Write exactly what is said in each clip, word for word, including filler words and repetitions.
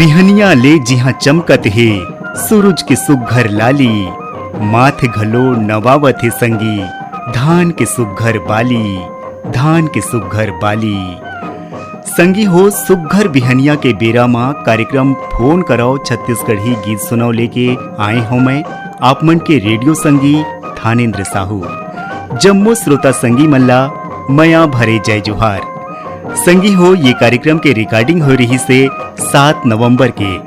बिहनिया ले जिहां चमकत हे सूरज के सुघ्घर लाली, माथ घलो नवावत हे संगी धान के सुघ्घर बाली, धान के सुघ्घर बाली। संगी हो, सुघ्घर बिहनिया के बेरा म कार्यक्रम फोन करव छत्तीसगढ़ी गीत सुनव लेके आए हों मैं, आप मन के रेडियो संगी थानेंद्र साहू। जम्मो श्रोता संगी मन ला मया भरे जय जोहार। संगी हो, ये कार्यक्रम के रिकॉर्डिंग होय रहिस हे सात नवंबर के।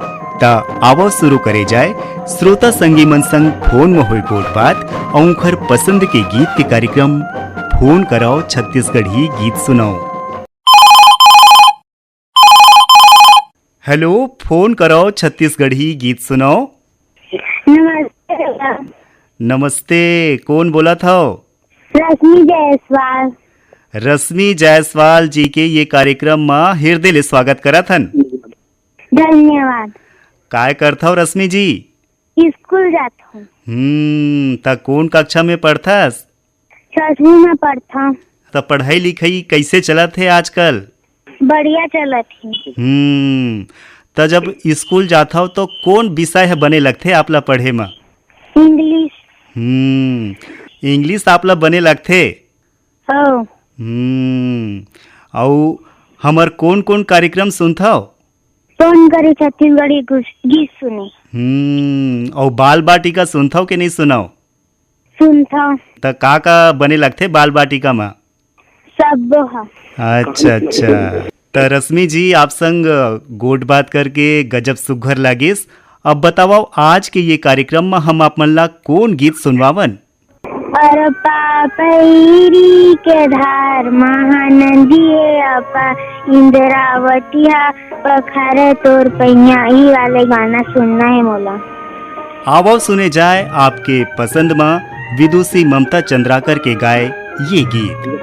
त आवव शुरू करे जाय श्रोता संगी मन संग फोन म होय गोठ बात अउ उंखर पसंद के गीत के कार्यक्रम फोन करव छत्तीसगढ़ी गीत सुनव। हेलो, फोन करव छत्तीसगढ़ी गीत सुनव। नमस्ते भैया। नमस्ते, कोन बोलत हव? रश्मि जायसवाल। रश्मि जायसवाल जी के ये कार्यक्रम म हृदय ले स्वागत करत हन। धन्यवाद। काय करथव रश्मि जी? स्कूल जाथव। हम्म, त कोन कक्षा में पढ़थस? छठवीं में पढ़थव। त पढ़ाई लिखाई कइसे चलत हे आजकल? बढ़िया चलत हे। हम्म, त जब स्कूल जाथव त कोन विषय ह बने लगथे आप ला पढ़े म? इंग्लिश। हम्म, इंग्लिश आप ला बने लगथे? हव। हम्म, अउ हमर कोन-कोन कार्यक्रम सुनथव? फोन करे छत्तीसगढ़ी गुस-, गीत सुने। हम्म, अउ बाल बाटिका सुनथव के नइ सुनव? सुनथव। त का-का बने लगथे बाल बाटिका म? सब्बो ह। अच्छा, अच्छा। त रश्मि जी, आप संग गोठ बात करके गजब सुघ्घर लागिस। अब बतावव, आज के ये कार्यक्रम म हम आप मन ला कोन गीत सुनवावन? अरपा पैरी के धार, महानदी हे अपा, इंद्रावती हा पखारे तोर पैया, ई वाले गाना सुनना हे मोला। आवव सुने जाय आपके पसंद म विदुषी ममता चंद्राकर के गाए ये गीत।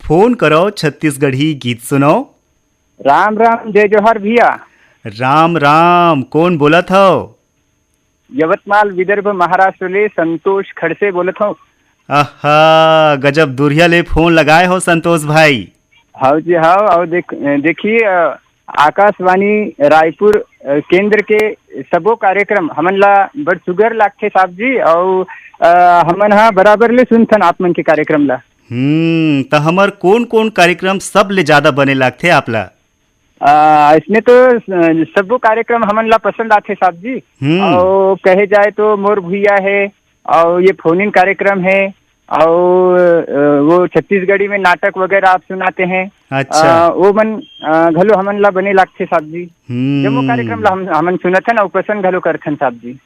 फोन करो, छत्तीसगढ़ी गीत सुनो। राम राम, जय जोहार भैया। राम राम, कौन बोलत हो? यवतमाल, विदर्भ, महाराष्ट्र ले संतोष खड़से बोलत हूँ। आहा, गजब दुरिहा ले फोन लगाए हो संतोष भाई। हाव जी, हाव। और देख, देखिए, अ, आकाशवाणी रायपुर, अ, केंद्र के सबो कार्यक्रम हमन ला बड़ सुघर लागथे साहब जी, और, अ, हमन हा बराबर ले सुनथन आप मन के कार्यक्रम ला। हम्म, त हमर कौन-कौन कार्यक्रम सबले ज्यादा बने लागथे आप ला? अ, इसमें तो, अ, सबो कार्यक्रम हमन ला पसंद आथे साहब जी। हम्म। और कहे जाए तो मोर भुइया है, और ये फोन इन कार्यक्रम है, और, अ, वो छत्तीसगढ़ी में नाटक वगैरह आप सुनाते हैं। अच्छा। अ, वो मन, अ, घलो हमन ला बने लागथे साहब जी। हम्म। जम्मो कार्यक्रम ला हम, हमन सुनथन और पसंद घलो करथन साहब जी।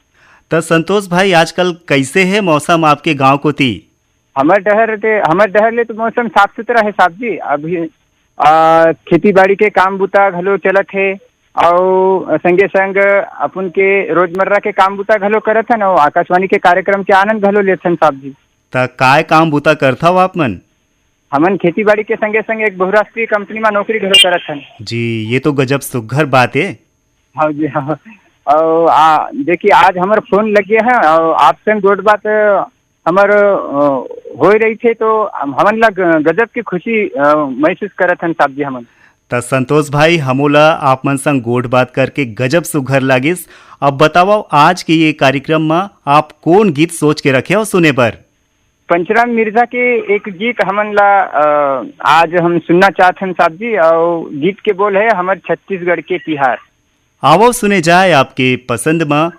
त संतोष भाई, आजकल कैसे है मौसम आपके गांव कोती? हमर डहर ते, हमर डहर ले तो मौसम साफ सुथरा है साहब जी। अभी, आ, खेती बाड़ी के काम बुता घलो चलत हे, अउ संगे संग अपन के रोजमर्रा के काम बुता घलो करत हन, अउ आकाशवाणी के कार्यक्रम के आनंद घलो लेथन साहब जी। त काय काम बुता करथव आप मन? हमन खेती बाड़ी के संगे संग एक बहुराष्ट्रीय कंपनी मा नौकरी घलो करत हन। जी, ये तो गजब सुघर बात है। हाँ जी, हाँ। और आ, देखिए, आज हमर फोन लगे है और आप संग गोठ बात हमर, अ, होए रही थे तो हम, हमन ला ग-, गजब के खुशी, अ, महसूस करत हन साहब जी हमन। त संतोष भाई, हमोला आप मन संग गोठ बात करके गजब सुघर लागिस। अब बताओ, आज के ये कार्यक्रम मा आप कौन गीत सोच के रखे हो सुने बर? पंचराम मिर्जा के एक गीत हमन ला, अ, आज हम सुनना चाहत हन साहब जी, और गीत के बोल है हमर छत्तीसगढ़ के तिहार। आवो सुने जाए आपके पसंद म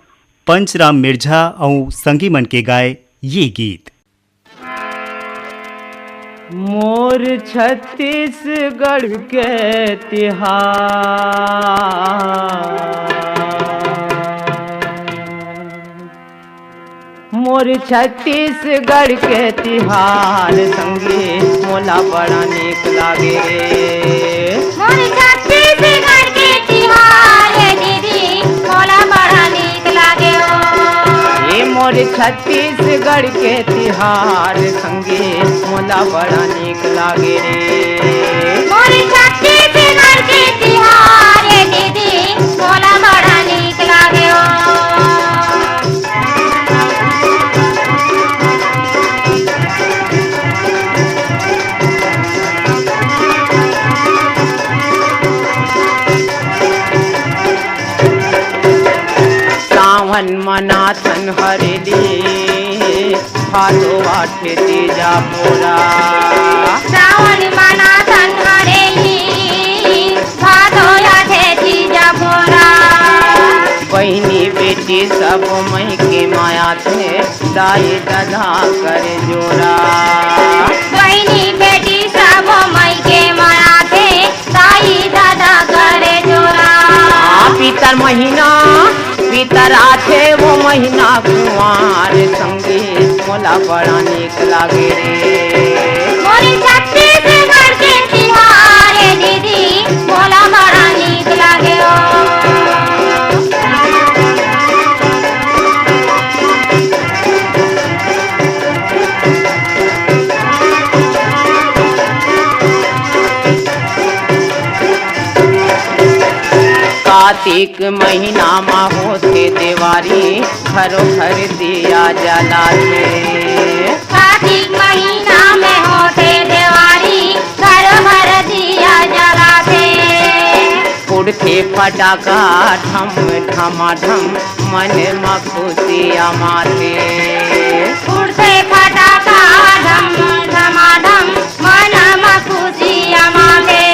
पंचराम मिर्झा अउ संगी मन के गाए ये गीत। मोर छत्तीसगढ़ के तिहार, मोर छत्तीसगढ़ के तिहार संगी मोला बड़ा नीक लागे रे। मोर छत्तीसगढ़ के तिहार दीदी मोला बड़ा नीक लागे ओ। ए मोर छत्तीसगढ़ के तिहार संगी मोला बड़ा नीक लागे रे। मोर छत्तीसगढ़ के तिहार दीदी मोला बड़ा नीक लागे ओ। सावन मनाथन हरेली, भादो आठे तीजा मोरा। सावन मनाथन हरेली, भादो आठे तीजा मोरा। बहिनी बेटी सब मई के माया थे, दाई ददा कर जोरा। बहिनी बेटी सब मई के माया थे, दाई ददा कर जोरा। आ, पितर महीना, पितर आथे वो महीना कुंवार संगी, मोला बड़ा नीक लागे रे। मोर छत्तीसगढ़ के तिहार दीदी, मोला बड़ा नीक लागे ओ। कार्तिक महीना मा होथे देवारी, घरो घर दिया जलाथे। कार्तिक महीना में होथे देवारी, घरो घर दिया जलाथे। फुटथे फटाका ढम ढमाढम, मन म खुशिया माथे। फुटथे फटाका ढम ढमाढम, मन म खुशिया माथे।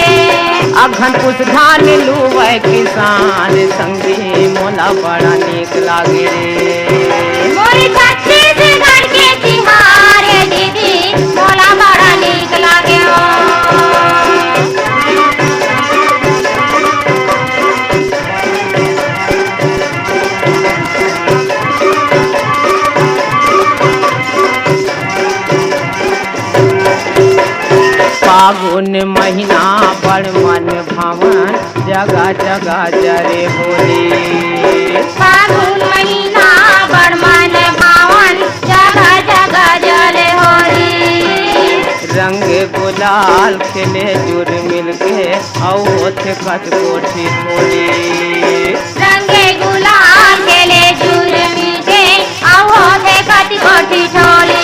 अघन पुस धान लुवय किसान संगी, मोला बड़ा नीक लागे रे। मोर छत्तीसगढ़ के तिहार दीदी, मोला बड़ा नीक लागे ओ। फागुन महीना बड़ मन भावन, जगा जगा जरे होरी। फागुन महीना बड़ मन भावन, जगा जगा जरे होरी। रंग गुलाल लाल खेले जुर मिलके, अउ होथे कट कोठी ठोली। रंगे गुलाल खेले जुर मिलके, अउ होथे कट कोठी ठोली।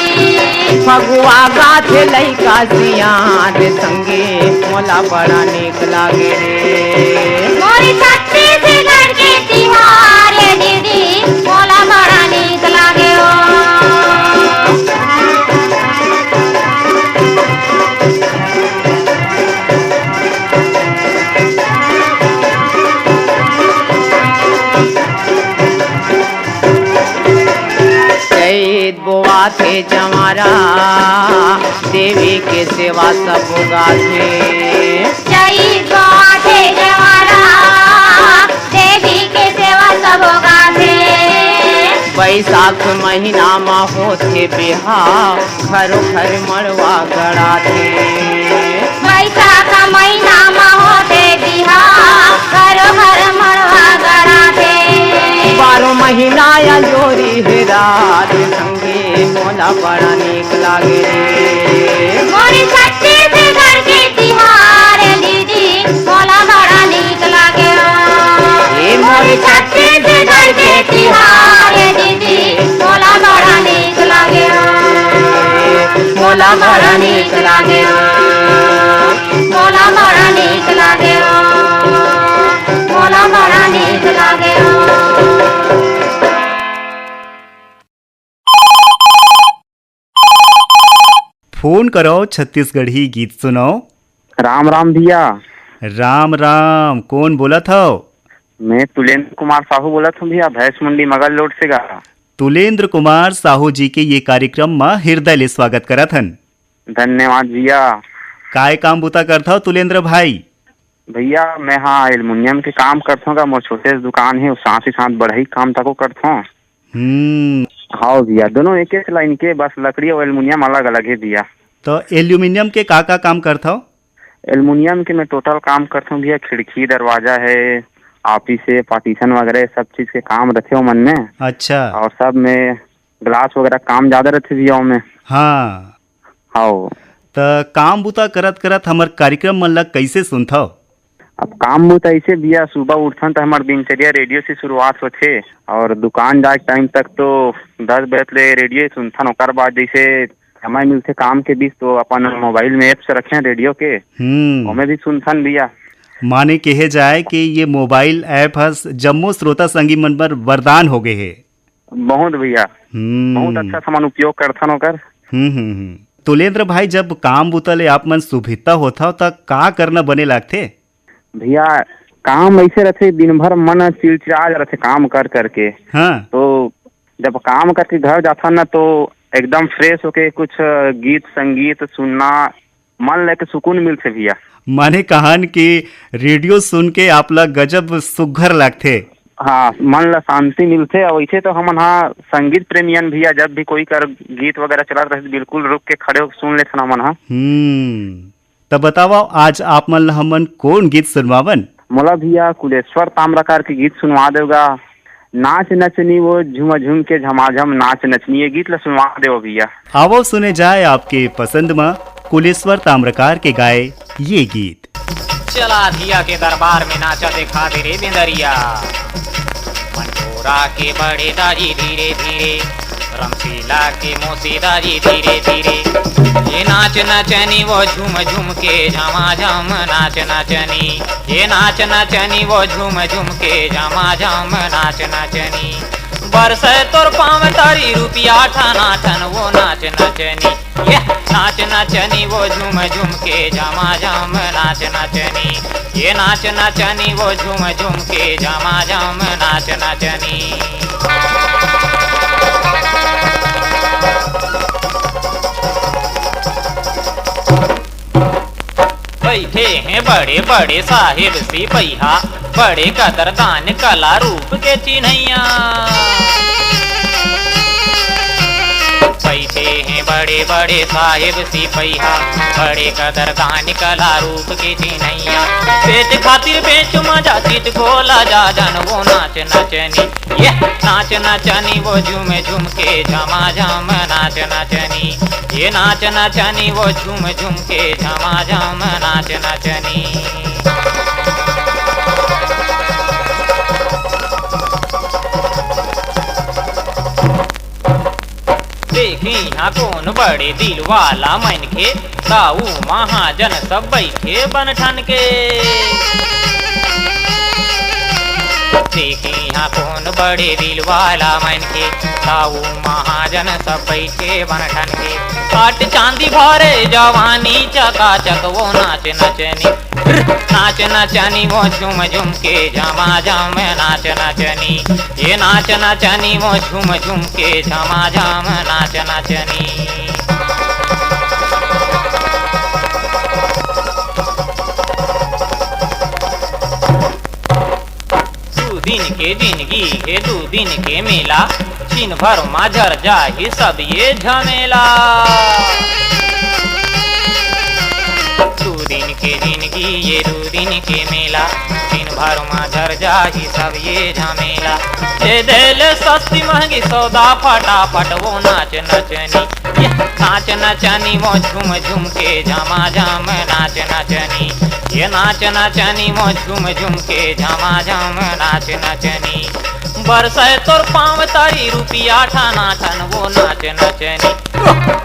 फगुआ गाथे लइका सियान संगी, मोला बड़ा नीक लागे रे। मोर छत्तीसगढ़ के तिहार ए दीदी, मोला बड़ा नीक लागे ओ। चैत बोआथे जंवारा, देवी के सेवा सब गाथे। चैत बोआथे जंवारा, देवी के सेवा सब गाथे। बैसाख महीना म होथे बिहाव, घरो घर मड़वा गड़ाथे। बैसाख महीना म होथे बिहाव, घरो घर मड़वा गड़ाथे। बारो महीना अंजोरी हे रात संग ए मोला बड़ा नीक लागे रे। मोर छत्तीसगढ़ के तिहार ए दीदी, मोला बड़ा नीक लागे ओ। ए मोर छत्तीसगढ़ के तिहार ए दीदी, मोला बड़ा नीक लागे ओ। मोला बड़ा नीक लागे ओ। मोला बड़ा नीक लागे ओ। मोला बड़ा नीक लागे ओ। फोन करव, छत्तीसगढ़ी गीत सुनव। राम राम भैया। राम राम, कोन बोलत हव? मैं तुलेंद्र कुमार साहू बोलत हूँ भैया, भैंस मुंडी मगल रोड से गा। तुलेंद्र कुमार साहू जी के ये कार्यक्रम म हृदय ले स्वागत करत हन। धन्यवाद भैया। काय काम बूता करथव तुलेंद्र भाई? भैया, मैं हा एल्युमिनियम के काम करथों गा, मोर छोटे से दुकान हे, अउ साथ ही साथ बढ़ई काम तको करथों। हम्म। हाँ भैया, दोनों एक एक लाइन के, बस लकड़ी अउ एल्युमिनियम अलग अलग हे भैया। तो एल्युमिनियम के का का काम करथव? एल्युमिनियम के मैं टोटल काम करथों भैया, खिड़की दरवाजा हे, ऑफिस हे, पार्टीशन वगैरह, सब चीज के काम रथे ओमन में। अच्छा। अउ सब में ग्लास वगैरह काम ज्यादा रथे भैया ओमे। हाँ। हव। त काम बूता करत करत हमर कार्यक्रम मन ल कइसे सुनथव? अब काम बूता अइसे भैया, सुबह उठथन त हमर दिनचर्या रेडियो से शुरुआत होथे, अउ दुकान जाए के टाइम तक तो दस बजे ले रेडियो ही सुनथन। ओकर बाद जइसे समय मिलथे काम के बीच तो अपन मोबाइल में एप्स रखे हैं रेडियो के, हम्म। ओमे भी सुनथन भैया। माने कहे जाए कि ये मोबाइल ऐप ह जम्मो श्रोता संगी मन बर वरदान हो गए हे। बहुत भैया, हम्म। बहुत अच्छा सामान उपयोग करथन ओकर। हम्म, हम्म, हम्म। तुलेंद्र भाई, जब काम बूता ले आप मन सुभिता होथव, त का करना बने लागथे? भैया, काम ऐसे रथे, दिन भर मन चिलचिला रथे काम कर करके। हाँ। तो जब काम करके घर जाथन ना, तो एकदम फ्रेश होके कुछ गीत संगीत सुनना, मन लेके सुकून मिलथे भैया। माने कहन कि रेडियो सुन के आप ला गजब सुघर लागथे। हाँ, मन ला शांति मिलथे। अउ वैसे तो हमन हा संगीत प्रेमियन भैया, जब भी कोई कर गीत वगैरह चलत रहे, बिल्कुल रुक के खड़े होके सुन लेथन हमन हा। हम्म, त बतावा, आज आप मन ला हमन कौन गीत सुनवावन? मोला भैया कुलेश्वर ताम्रकार के गीत सुनवा देवगा। नाच नचनी वो झुमा झुम के झमाझम नाच नचनी, ये गीत ला सुनवा देव भैया। आवो सुने जाए आपके पसंद म कुलेश्वर ताम्रकार के गाए ये गीत। चला धिया के दरबार में नाचा देखा दे रे बेंदरिया। मंटोरा के बड़े दाजी धीरे धीरे, रमशीला के मोसी दाजी धीरे धीरे। ये नाच नचनी वो झूम झूम के झमाझम नाच नचनी। ये नाच नचनी वो झूम झूम के झमाझम नाच नचनी। बरसे तोर पाँव तरी रुपया ठना ठन वो नाच नचनी। ये नाच नचनी वो झूम झूम के झमाझम नाच नचनी। ये नाच नचनी वो झूम झूम के झमाझम नाच नचनी। बैठे हैं बड़े बड़े साहेब सिपहिया, बड़े कदरदान कला रूप के चिन्हैया। बइठे हे बड़े बड़े साहेब सिपहिया, बड़े कदरदान कला रूप के चिन्हइया। पेट खातिर बेच मजा चित को लजा जन वो नाच नचनी। ये नाच नचनी वो झूम झूम के झमाझम नाच नचनी। ये नाच नचनी वो झूम झूम के झमाझम नाच नचनी। देखी इहाँ कोन बड़े दिल वाला मनखे, ताऊ महाजन सब बइठे बन ठन के। देखी इहाँ कोन बड़े दिल वाला मनखे, ताऊ महाजन सब बइठे बन ठन के। पाट चांदी भरे जवानी चकाचक वो नाच नचनी। नाच नचनी वो झूम झूम के झमाझम नाच नचनी। ये नाच नचनी वो झूम झूम के झमाझम नाच नचनी। दू दिन के जिनगी हे दू दिन के मेला, छिन भर मा झर जाही सब ये झमेला। दू दिन के जिनगी ये दू दिन के मेला, छिन भर मा झर जाही सब ये झमेला। ले दे ले सस्ती महंगी सौदा फटाफट वो नाच नचनी। ये नाच नचनी वो झूम झूम के झमाझम नाच नचनी। ये नाच नचनी वो झूम झूम के झमाझम नाच नचनी। बरसै तोर पाँव तरी रुपिया ठना ठन वो नाच नचनी।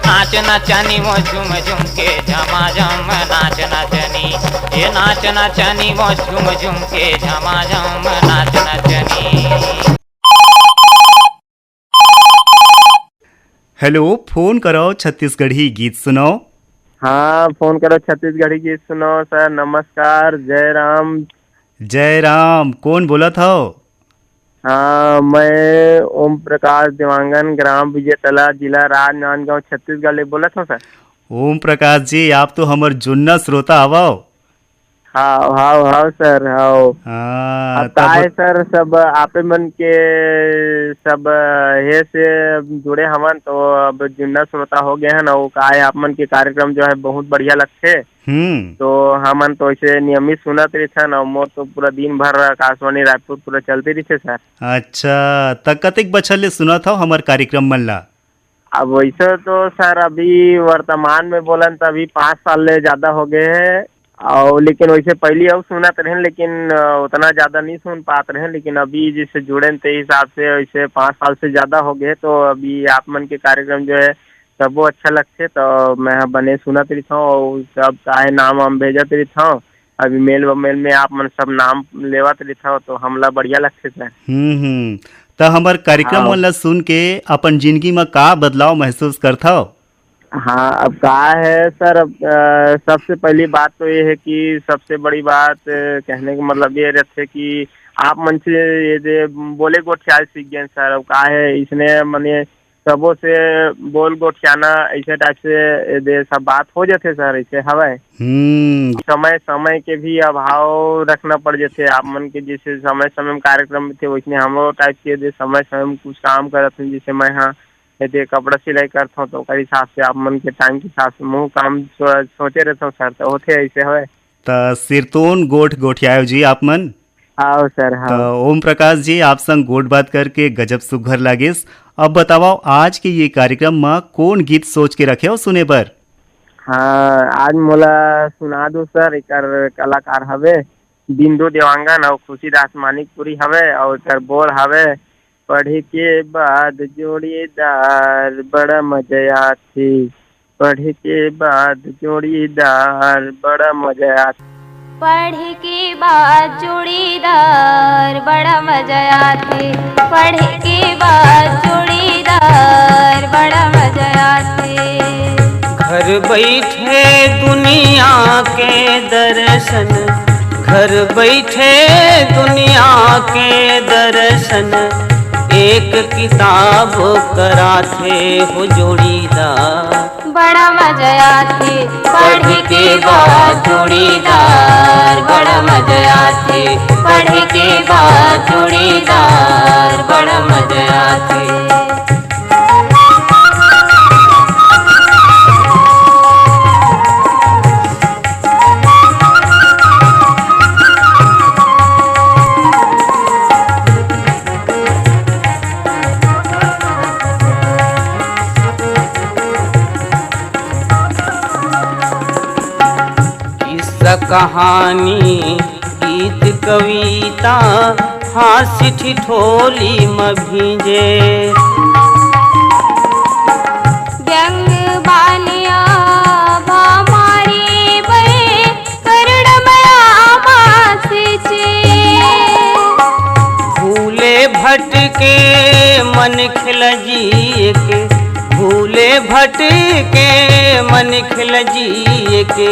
नाच नचनी वो झूम झूम के झमाझम नाच नचनी। ये नाच नचनी वो झूम झूम के झमाझम नाच नचनी। हेलो, फोन करो छत्तीसगढ़ी गीत सुनो। हाँ, फोन करो छत्तीसगढ़ी गीत सुनो सर। नमस्कार, जय राम। जय राम, कोन बोलत हव? हाँ, मैं ओम प्रकाश देवांगन, ग्राम विजयतला, जिला राजनांदगांव, छत्तीसगढ़ ले बोलत हव सर। ओम प्रकाश जी, आप तो हमर जुन्ना श्रोता हवव। हाव, हाव, हाव सर, हाव। हाँ, अब का तब है सर, सब आपे मन के सब हे से जुड़े हवन, तो अब जुन्ना श्रोता हो गए हन, अउ का है, आप मन के कार्यक्रम जो है बहुत बढ़िया लगथे। हम्म। तो हमन तो ऐसे नियमित सुनत रहिथन, अउ मोर तो पूरा दिन भर आकाशवाणी रायपुर पूरा चलते रहिथे सर। अच्छा, त कतेक बछर ले सुनत हव हमर कार्यक्रम मन ला? अब वैसे तो सर अभी वर्तमान में बोलन त अभी पाँच साल ले ज्यादा हो गए है, और लेकिन वैसे पहली अउ सुनत रहेन, लेकिन अ, उतना ज्यादा नहीं सुन पात रहेन, लेकिन अभी जैसे जुड़ेन ते हिसाब से वैसे पाँच साल से ज्यादा हो गए, तो अभी आप मन के कार्यक्रम जो है सबो अच्छा लगथे, तो मैं ह बने सुनत रहिथव और सब काहे नाम वाम भेजत रहिथव। अब ईमेल वमेल में आप मन सब नाम लेवत रहिथव, तो हमला बढ़िया लगथे सर। हम्म, हम्म। त हमर कार्यक्रम हाँ। मन ला सुन के अपन जिंदगी म का बदलाव महसूस करथव? हाँ, अब का है सर, अब, अ, सबसे पहली बात तो ये है कि सबसे बड़ी बात, अ, कहने का मतलब ये रहथे कि आप मन से ये जे बोले गोठियाल सीख गए सर। अब का है, इसने मने सबो से बोल गोठियाना ऐसे टाइप से ये दे सब बात हो जाथे सर, ऐसे हवय। हम्म। समय, समय के भी अभाव रखना पड़ जाथे आप मन के, जैसे समय समय में कार्यक्रम होथे, वैसने हमरो टाइप के दे समय समय में कुछ काम करत हन, जैसे मैं हाँ एदे कपड़ा सिलाई करथव, तो ओकर हिसाब से आप मन के टाइम के हिसाब से महू काम सो-, सोचे रहथव सर, तो होथे ऐसे हवय। त सिरतोन गोठ गोठियायो जी आप मन? हाव सर, त हाव। ओम प्रकाश जी, आप संग गोठ बात करके गजब सुघर लागिस। अब बतावव, आज के ये कार्यक्रम म कोन गीत सोच के रखे हो सुने बर? हाँ, आज मोला सुना दो सर, एकर कलाकार हवे बिंदु देवांगन अउ खुशीदास मानिकपुरी हवे, अउ एकर बोल हवे, पढ़े के बाद जोड़ीदार बड़ा मजा आथे, पढ़े के बाद जोड़ीदार बड़ा मजा आथे। पढ़े के बाद जोड़ीदार बड़ा मजा आथे, पढ़े के बाद जोड़ीदार बड़ा मजा आथे। घर बैठे दुनिया के दर्शन, घर बैठे दुनिया के दर्शन, एक किताब कराथे हो जोड़ीदार। बड़ा मजा आथे पढ़ के बाद जोड़ीदार, बड़ा मजा आथे पढ़ के बाद जोड़ीदार, बड़ा मजा आथे। कहानी, गीत, कविता, हाँसी ठिठोली म भींजे। व्यंग बालिया भामारी बे करुणमया मासिचे। भूले भटके मन खिलजिए के, भूले भटके मन खिलजिए के,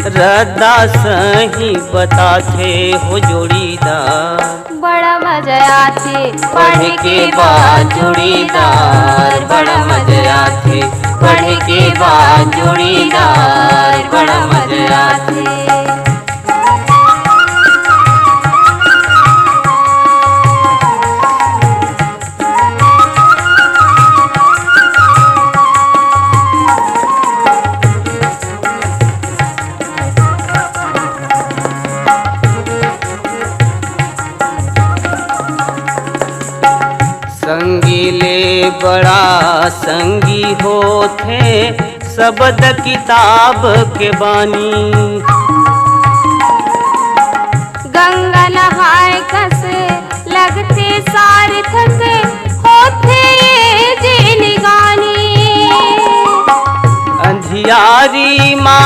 रद्दा सही बताथे हो जोड़ीदार। बड़ा मजा आथे पढ़े के बाद जोड़ीदार, बड़ा मजा आथे पढ़े के बाद जोड़ीदार, बड़ा मजा आथे। संगी ले बड़ा संगी होथे, शब्द किताब के बानी। गंगा नहाय कस लगथे सार्थक होथे ये जिनगानी। अंधियारी मा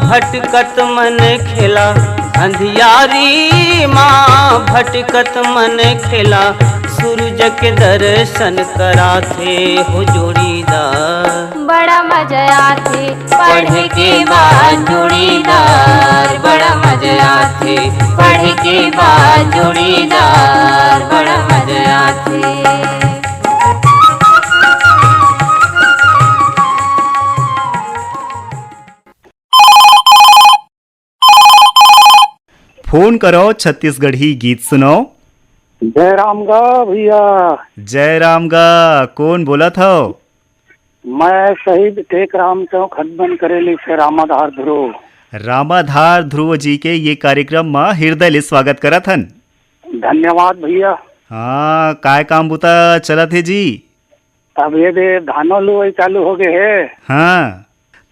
भटकत मन खेला, अंधियारी मा भटकत मन खेला, सूरज के दर्शन कराथे हो जोड़ीदार। बड़ा मजा आथे पढ़े के बाद जोड़ीदार, बड़ा मजा आथे पढ़े के बाद जोड़ीदार, बड़ा मजा आथे। फोन करो, छत्तीसगढ़ी गीत सुनो। जय राम गा भैया। जय राम गा, कौन बोलत हव? मैं शहीद टेक राम चौक हनुमान करेली से रामाधार ध्रुव। रामाधार ध्रुव जी के ये कार्यक्रम म हृदय ले स्वागत करत हन। धन्यवाद भैया। हाँ, काय काम बुता चलत हे जी? अब ये दे धानो लुवई चालू हो गए हे। हाँ,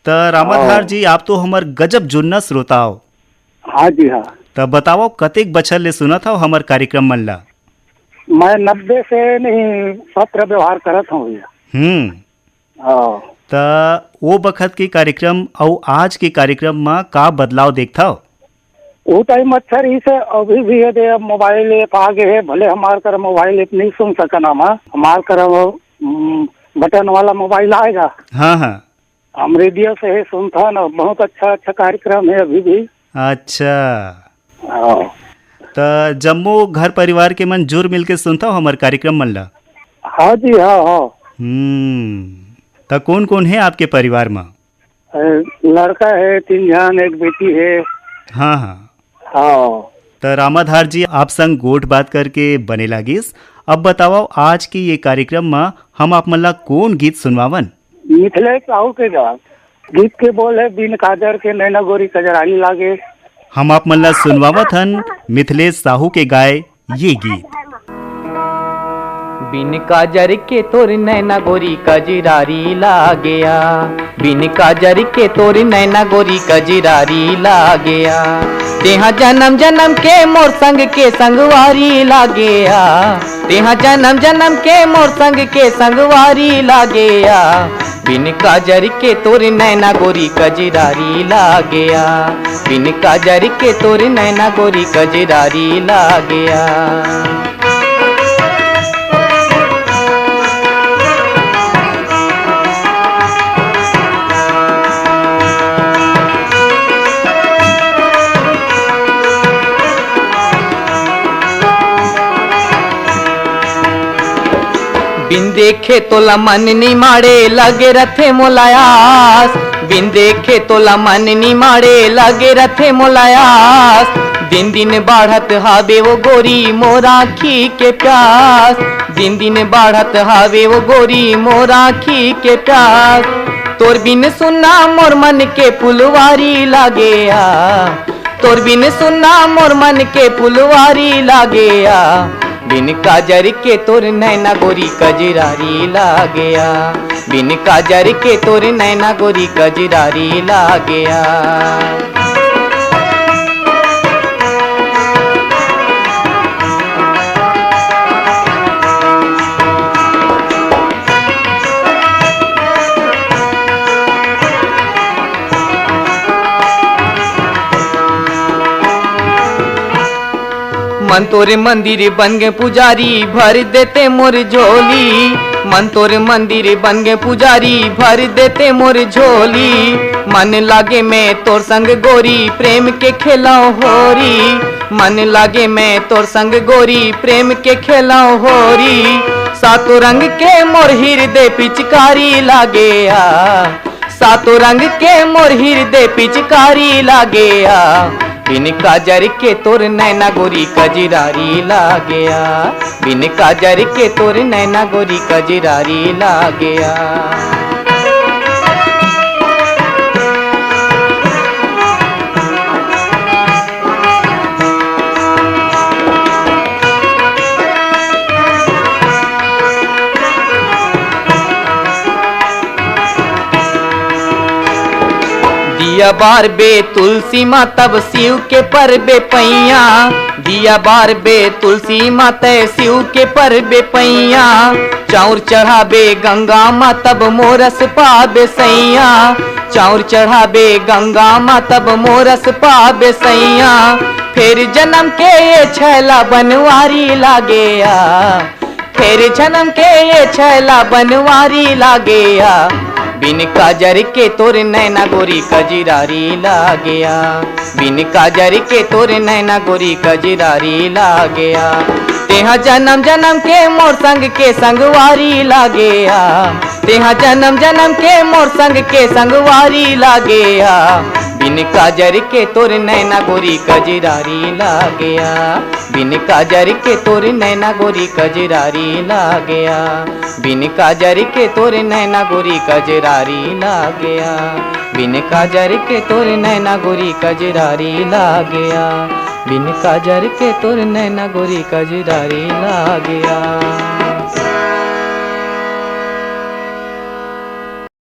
त रामाधार हाँ। जी, आप तो हमर गजब जुन्ना श्रोता हो। हाँ जी, हाँ। त बताओ, कतेक बछर ले सुनत हव हमर कार्यक्रम मन ला? मैं नब्बे से नहीं पत्र व्यवहार करत हूँ भैया। हम्म। हाँ। त वो बखत के कार्यक्रम अउ आज के कार्यक्रम म का बदलाव देखथव? वो टाइम अच्छा रहिस हे, अभी भी ये दे अब मोबाइल ऐप आ गए हे, भले हमार कर मोबाइल ऐप नहीं सुन सकन हम, हमार कर वो, हम्म, बटन वाला मोबाइल आएगा। हाँ, हाँ। हम रेडियो से ही सुनथन, बहुत अच्छा अच्छा कार्यक्रम है अभी भी। अच्छा। हाँ। त जम्मो घर परिवार के मन जुर मिल के सुनथव हमर कार्यक्रम मन ला? हाँ जी, हाँ, हाँ। हम्म। त कौन कौन है आपके परिवार म? अ, लड़का है तीन झन, एक बेटी है। हाँ, हाँ। हाँ। त रामाधार जी, आप संग गोठ बात करके बने लागिस। अब बताओ, आज के ये कार्यक्रम म हम आप मन ला कौन गीत सुनवावन? मिथिलेश साहू के गा-, गीत के बोल है, "बिन काजर के नैना गोरी कजरारी लागे।" हम आप मन ला सुनवावत हन मिथिलेश साहू के गाए ये गीत। बिन काजर के तोर नैना गोरी कजरारी लागेया, बिन काजर के तोर नैना गोरी कजरारी लागेया, तेहा जन्म जन्म के मोर संग के संगवारी लागेया, तेहा जन्म जन्म के मोर संग के संगवारी लागेया, बिन काजर के तोर नैना गोरी कजरारी लागेया, बिन काजर के तोर नैना गोरी कजरारी लागेया। बिन देखे तोला मन निमाड़े लगे रथे मोला आस, बिन देखे तोला मन निमाड़े लगे रथे मोला आस। दिन दिन बाढ़त हावे वो गोरी मोर आँखी के प्यास, दिन दिन बाढ़त हावे वो गोरी मोर आँखी के प्यास। तोर बिन सुन्ना मोर मन के फुलवारी लागेया, तोर बिन सुन्ना मोर मन के फुलवारी लागेया। बिन काजर के तोर नैना गोरी कजरारी लागेया, बिन काजर के तोर नैना गोरी कजरारी लागेया। मन तोर मंदिर बन गे पुजारी, भर देते मोर झोली। मन तोर मंदिर बन गे पुजारी, भर देते मोर झोली। मन लागे मैं तोर संग गोरी, प्रेम के खेलौं होरी। मन लागे मैं तोर संग गोरी, प्रेम के खेलौं होरी। सातों रंग के मोर हिरदे पिचकारी लागे आ। सातों रंग के मोर हिरदे पिचकारी लागे आ। बिन काजर के तोर नैना गोरी कजरारी लागे आ। बिन काजर के तोर नैना गोरी कजरारी लागे आ। दिया बारबे तुलसी मा तब शिव के परबे पैया। दिया बारबे तुलसी मा तै शिव के परबे पैया। चाउर चढ़ाबे गंगा मा तब मोरस पाबे सैया। चाउर चढ़ाबे गंगा मा तब मोरस पाबे सैया। फेर जनम के ये छैला बनवारी लागे आ। फेर जनम के ये छैला बनवारी लागे आ। बिन काजर के तोर नैना गोरी कजरारी लागे आ। बिन काजर के तोर नैना गोरी कजरारी लागे आ। तेहा जनम जनम के मोर संग के संगवारी लागे आ। तेहा जनम जनम के मोर संग के संगवारी लागे आ। बिन काजर के तोर नैना गोरी कजरारी लागे आ। बिन काजर के तोर नैना गोरी कजरारी लागे आ। बिन काजर के तोर नैना गोरी कजरारी लागे आ। बिन काजर के तोर नैना गोरी कजरारी लागे आ। बिन काजर के तोर नैना गोरी कजरारी लागे आ।